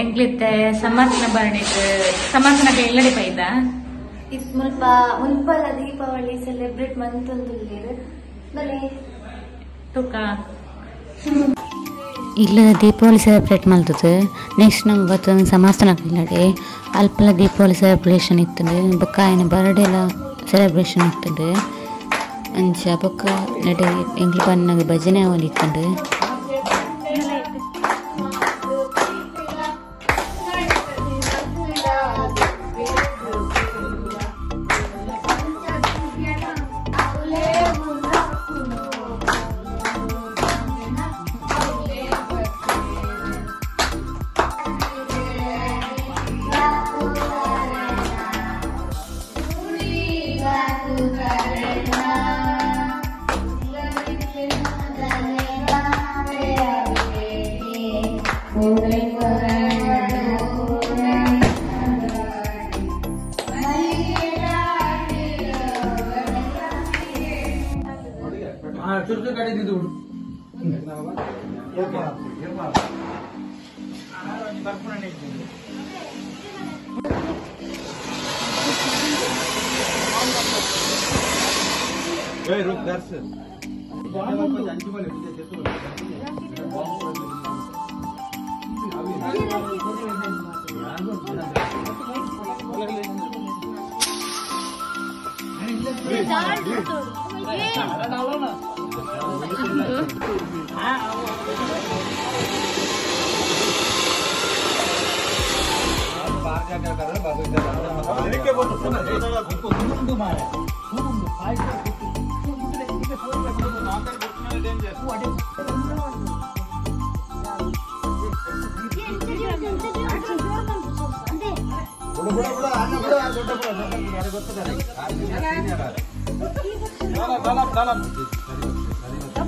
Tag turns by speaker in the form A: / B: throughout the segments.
A: ಎಂಕ್ಲಿತ್ತೆ ಸಮರ್ಥನ ಬರ್ಡೇಕ್ ಸಮರ್ಥನ ಇಲ್ಲಡೆ ಪೈದ
B: ಮುಲ್ಪ ಮುಲ್ಪಲ ದೀಪಾವಳಿ ಸೆಲೆಬ್ರೇಟ್ ಮಂತೊಂದುಲ್ಲೆರ್ ಬಲೆ
A: ತುಕ
C: ಇಲ್ಲ ದೀಪಾವಳಿ ಸೆಲೆಬ್ರೇಟ್ ಮಲ್ತದೆ. ನೆಕ್ಸ್ಟ್ ನಮ್ಗೆ ಬರ್ತದೆ ಸಮಸ್ಥಾನ ಇಲ್ಲಡೆ ಅಲ್ಪಲ ದೀಪಾವಳಿ ಸೆಲೆಬ್ರೇಷನ್ ಇರ್ತದೆ. ಬೊಕ್ಕ ಆಯನ ಬರ್ಡೇಲ ಸೆಲೆಬ್ರೇಷನ್ ಇರ್ತದೆ. ಅಂಚ ಬೊಕ್ಕ ನಡೆ ಎಂಕ್ಲು ಪನ್ನಾಗ ಭಜನೆ ಅವಲಿ ಇರ್ತದೆ.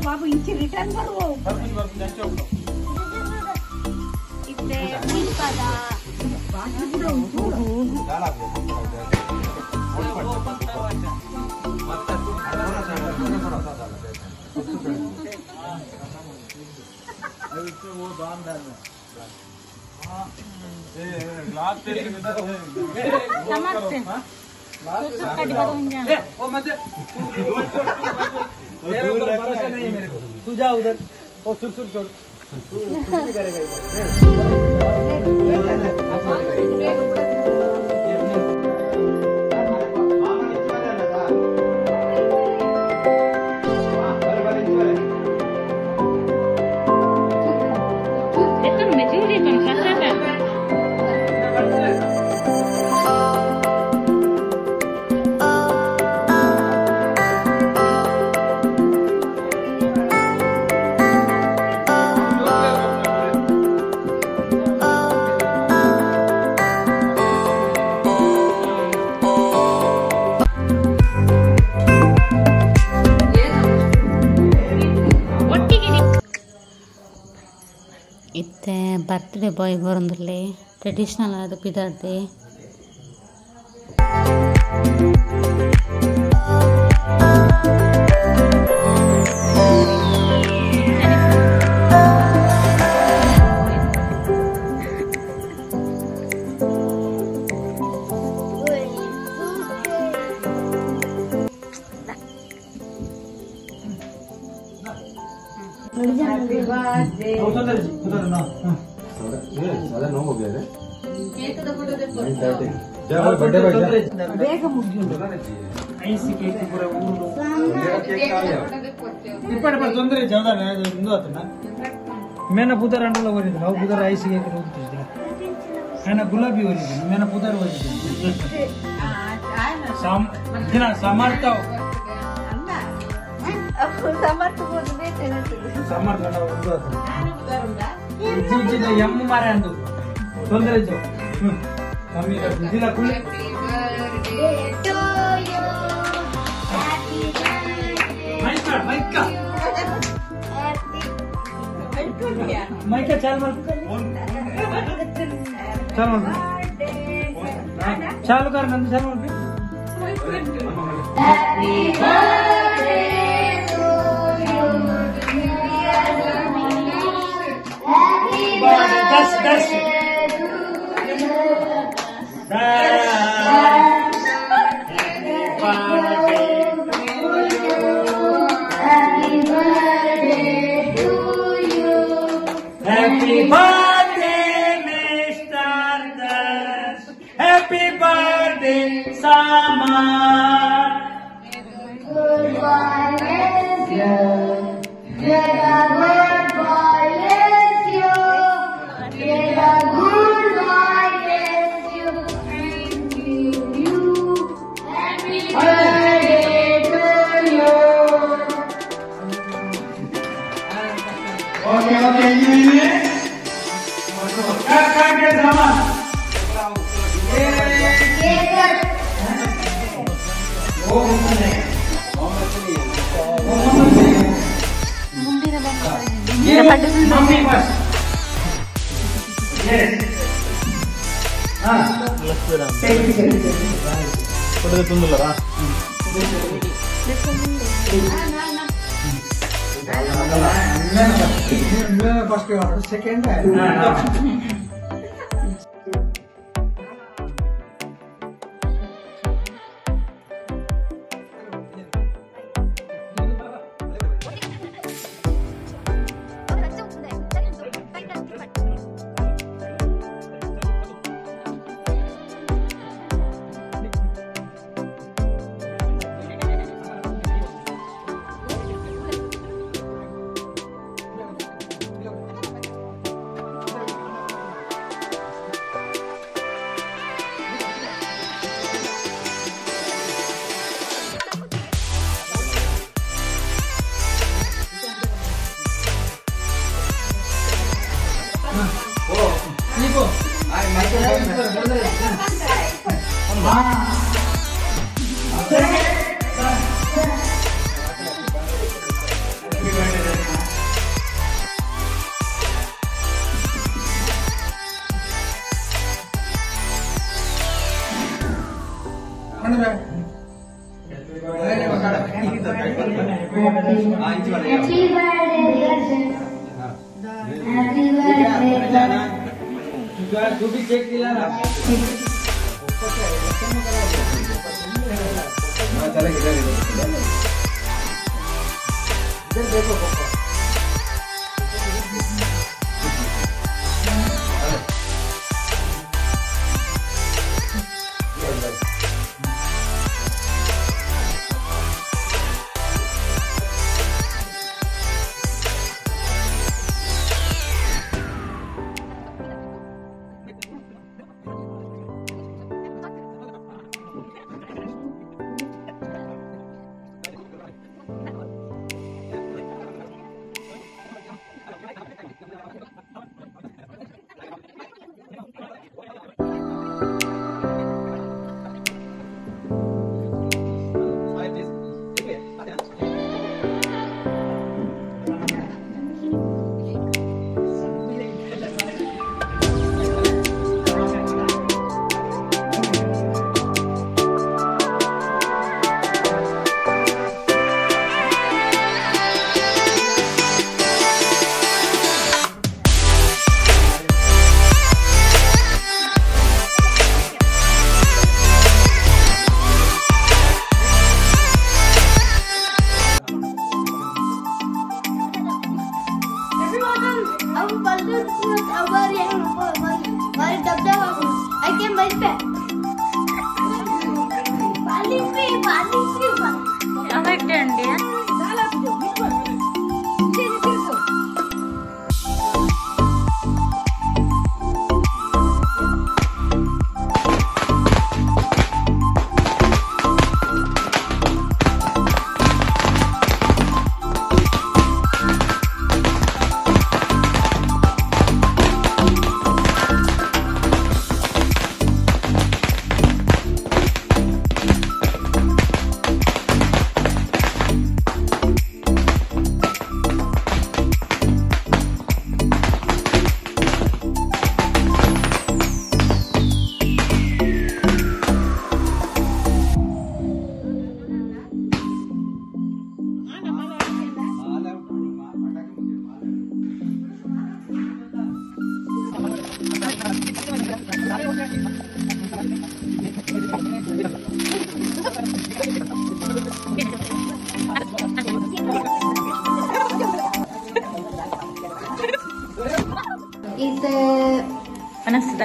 B: ಬಾಬು ಇಂಚಿ ರಿಟರ್ನ್ ಬರುವ ಇತ್ತೆ ಮುಲ್ಪದ
D: तू जा उधर और सुर सुर छोड़
C: ಇತ್ತೆ ಬರ್ತ್ಡೇ ಬಾಯ್ ಬರೋಂದ್ರಲ್ಲಿ ಟ್ರೆಡಿಷ್ನಲ್ ಆದ ಪಿದಾರ್ದೆ.
D: ಬೇಗ ಮುಗಿಯುಂಡು ಐಸ್ ಕೇಕ್ ಪೂರ ಊರು ಇಪ್ಪಡೆ ಪಡೆ ತೊಂದರೆ ಜವಾಬ್ದಾರಿ ಇಂದು ಆತನ ಮೇನ ಪುದರ್ ಅಂಡಲ ಓರಿದ್ರು ಅವು ಪುದರ್ ಐಸ್ ಕೇಕ್ ಹೋಗ್ತಿದ್ರು ಆಯ್ನ ಗುಲಾಬಿ ಓರಿದ್ರು ಮೇನ ಪುದರ್ ಓರಿದ್ರು ದಿನ ಸಮರ್ಥ ಸಮರ್ಥ ಎಮ್ಮು ಮಾರೆ ಅಂದು ತೊಂದರೆ ಮೈಕ ಚಾಲು ಚಾಲು ಚಾಲು ಕರ್ ನಂದು ಚಾಲು ಮಾಡ್ರಿ. दस दस।
B: Happy birthday to you.
D: Happy birthday, Mr. Das. Happy birthday, Samar.
B: Good boy, bless you. May the good boy bless you. May the good boy bless you and give you. Happy birthday to you.
D: Okay, okay, you. Cut, Samar.
B: Cake cut.
D: Mummy first. Yes. Ah. Take it.
E: First second.
B: Happy birthday, dear. Happy birthday.
D: तू भी check केला ना. इधर देखो पप्पा.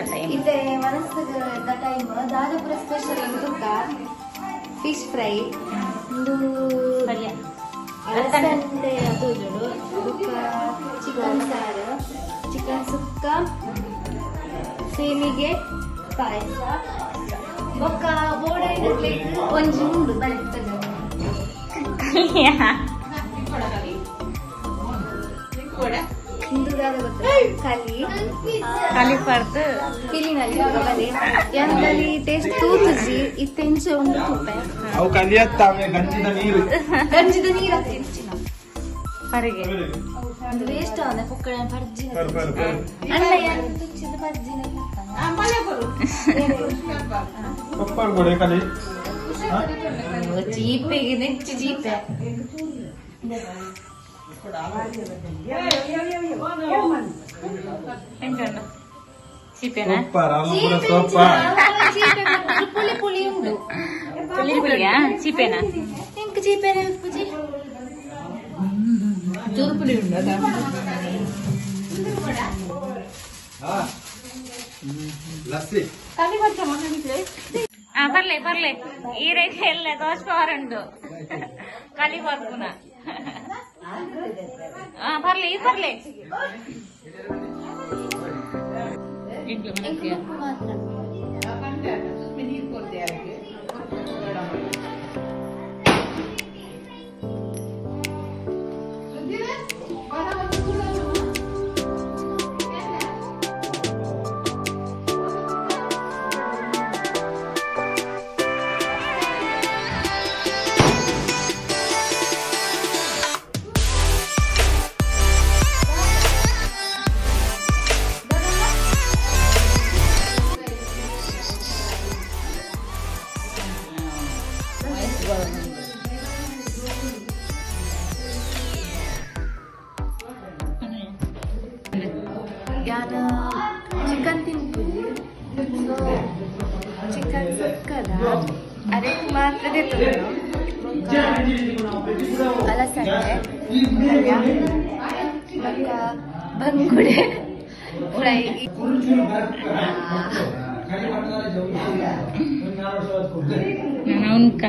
A: Time
B: ಇತ್ತೆ ಮನಸ್ಸಿಗೆ time Dadapura special ತುಕ್ಕ fish fry ಒಂದು
A: ಪಲ್ಯ
B: ಅಲಸಂದೆ ತೂಜುಡು ಬೊಕ್ಕ ಚಿಕನ್ ಸಾರು ಚಿಕನ್ ಸುಕ್ಕ ಸೇಮಿಗೆ ಪಾಯಸ ಬೊಕ್ಕ ಬೋಡೈನ ಪ್ಲೇಟ್ ಒಂಜಿ ಉಂಡು ಬರ್ತದೆ ಕಲಿ
A: ಕಲಿ ಪರ್ದು
B: ಪಿಲಿನಲ್ಲಿ ಯಾಂಗಲಿ ಟೇಸ್ಟ್ ತೂತುಜಿ ಇತ್ತೆಂಚೆ ಉಂಡು ತುಪ್ಪೆ
F: ಅವು ಕಲಿಯತ್ತಾವೆ ಗಂಜಿದ ನೀರು
B: ಗಂಜಿದ ನೀರು ತಿಂಚಿನ
A: ಪರಿಗೆ
B: ಒಂದು ವೇಸ್ಟ್ ಆದ ಪೊಕ್ಕಳ ಪರ್ಜಿನ ಅಣ್ಣ ಯಾನ್ ತುಚ್ಚಿದ ಪರ್ಜಿನ
F: ಕೊಪ್ಪರ್ ಗೋಡೆ ಕಲಿ
A: ಚೀಪೆಗೆ ನೆಚ್ಚು ಚೀಪೆ ಎಂಚ ಚೀಪೆನಾ
F: ಸೂಪರ್ ಅವು ಪೂರ ಸೂಪರ್
B: ಪುಳಿ ಪುಳಿ ಉಂಡು
A: ಪುಳಿ ಪುಳಿಯಾ ಚೀಪೆನಾ
B: ಎಂಕ್ ಚೀಪೆನೆ ಉಪ್ಪುಜಿ
A: ಚೂರು ಪುಳಿ ಉಂಡು ಅದ
F: ಲಸ್ಸಿ
A: ಬರ್ಲೆ ಬರ್ಲೆ ಈ ರೇಖೆ ಎಲ್ಲ ದೋಷ ಪವರ್ ಉಂಡು ಕಲಿ ಬರ್ಪುನ ಬರ್ಲೆ ಈ ಬರ್ಲೆ
B: ಎಂಕ್ ಉಪ್ಪು ಮಾತ್ರ ಯಾನ ಚಿಕನ್ ತಿನ್ಪುಜಿ ಸೊ ಚಿಕನ್ ಸುಕ್ಕದ ಅದಕ್ಕೆ ಮಾತ್ರ ಅಲಸಂದೆ ಪಲ್ಯ ಬೊಕ್ಕ ಬಂಗುಡೆ ಫ್ರೈ
A: ನಾನು ಉನ್ಕ